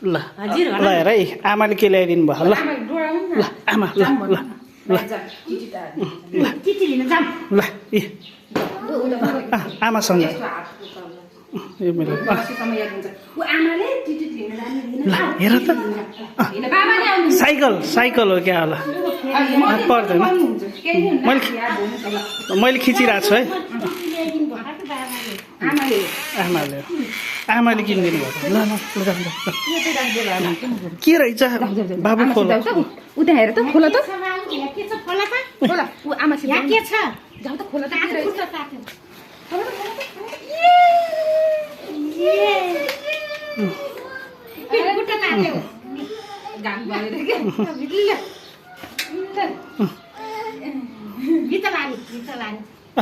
ल ल हेर है आमाले के ल्याइदिनु भयो ल ल आमा ल ल ल ल आमासँग यो मेरो हेर त साइकल हो क्या होला पर्दैन मैले खिचिरहेको छु है आमाले किनिदिनु भएको ल ल के रहेछ बाबु खोल उता हेर त खोला त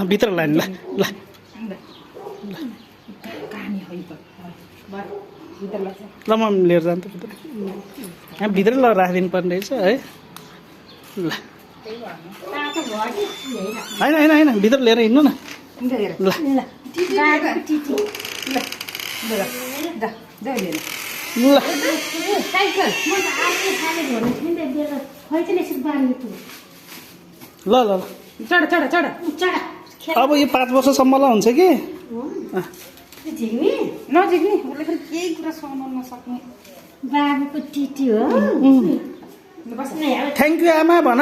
भित्र लाने ल ल ल म लिएर जान्छु भित्रै ल राखिदिनु पर्ने रहेछ है ल होइन भित्र लिएर हिँड्नु न ल ल ल अब यो 5 वर्षसम्मलाई हुन्छ कि नजिक्ने उसले फेरि केही कुरा सुनाउन नसक्ने बाबुको टिटी हो थ्याङ्क यू आमा भन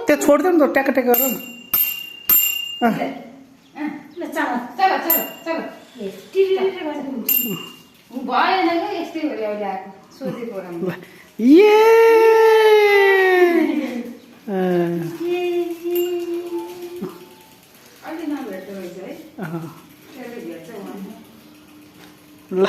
त्यो छोडिदियो नि त ट्याक ट्याक गर भएन कि यस्तै हो अहिले आएको सोधेको ल